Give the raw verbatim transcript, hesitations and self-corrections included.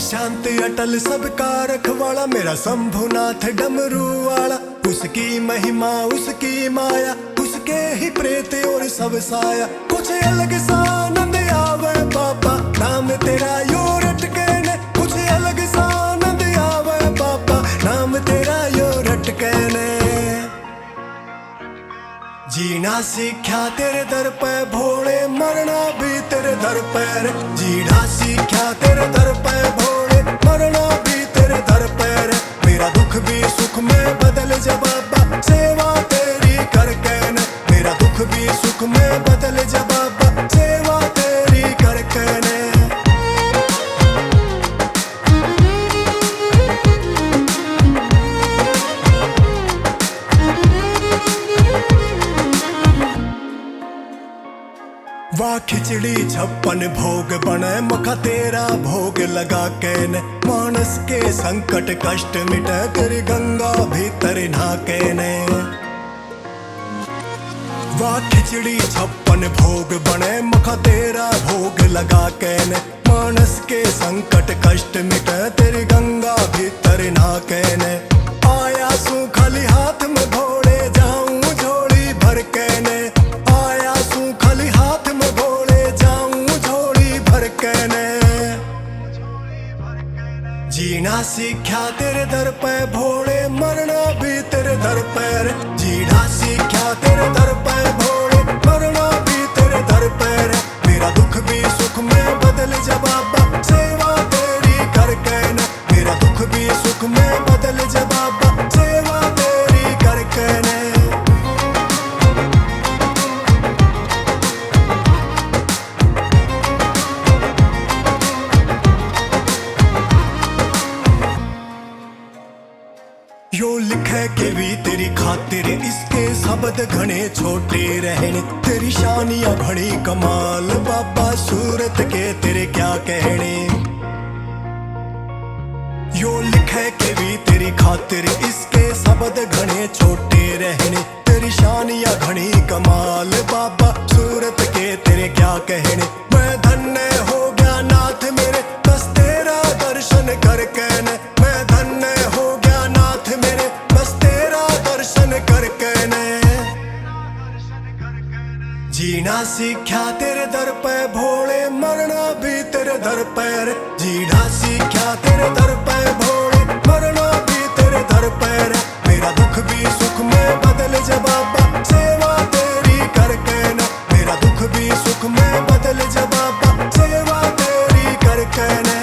शांत अटल सबका रखवाला, मेरा शंभुनाथ डमरू वाला। उसकी महिमा, उसकी माया, उसके ही प्रेत और सब साया। कुछ अलग सा आनंद आवे बाबा, नाम तेरा यो रटके ने। कुछ अलग सा आनंद आवे बाबा, नाम तेरा यो रटके ने। जीना सीख्या तेरे दर पे भोले, मरना भी तेरे दर पे रे। जीना सीख्या तेरे दर पे भोले, मरना भी तेरे दर पे रे। मेरा दुख भी सुख में बदल जा बाबा, सेवा तेरी करके ने। मेरा दुख भी सुख में बदल जा बाबा, सेवा तेरी करके ने। वाह खिचड़ी छप्पन भोग बने, मखा तेरा भोग लगा के ने। मानस के संकट कष्ट मिटे, तेरी गंगा भीतर नहा के ने। वाह खिचड़ी छप्पन भोग बने, मखा तेरा भोग लगा के ने। मानस के संकट कष्ट मिटे, तेरी गंगा भीतर नहा के ने। आया सूं खाली हाथ में भोले, जाऊं झोली भर के ने। आया सूं खाली हाथ में भोले, जाऊं झोली भर के ने। जीना सीख्या तेरे दर पे भोले, मरना भी तेरे दर पे रे। जीना सीख्या तेरे दर पे भोले, मरना भी तेरे दर पे रे। मेरा दुख भी सुख में बदल जा बाबा, सेवा तेरी करके ने। मेरा दुख भी सुख में बदल जा बाबा, सेवा तेरी करके ने। यो लिखे के भी तेरी खातिर, इसके शब्द घणे छोटे रहने। तेरी शानियां घणी कमाल बाबा, सूरत के तेरे क्या कहने। यो लिखे के भी तेरी खातिर, इसके शब्द घणे छोटे रहने। तेरी शानियां घणी कमाल बाबा, सूरत के तेरे क्या कहने। मैं धन्य हो गया नाथ मेरे, बस तेरा दर्शन करके ने। मैं धन्य हो गया नाथ मेरे, बस तेरा दर्शन करके ने। जीना सीख्या तेरे दर पे भोले, मरना भी तेरे दर पे रे। जीना सीख्या तेरे दर पे भोले, मरना भी तेरे दर पे रे। मेरा दुख भी सुख में बदल जा बाबा, सेवा तेरी करके ने। मेरा दुख भी सुख में बदल जा बाबा, सेवा तेरी करके ने।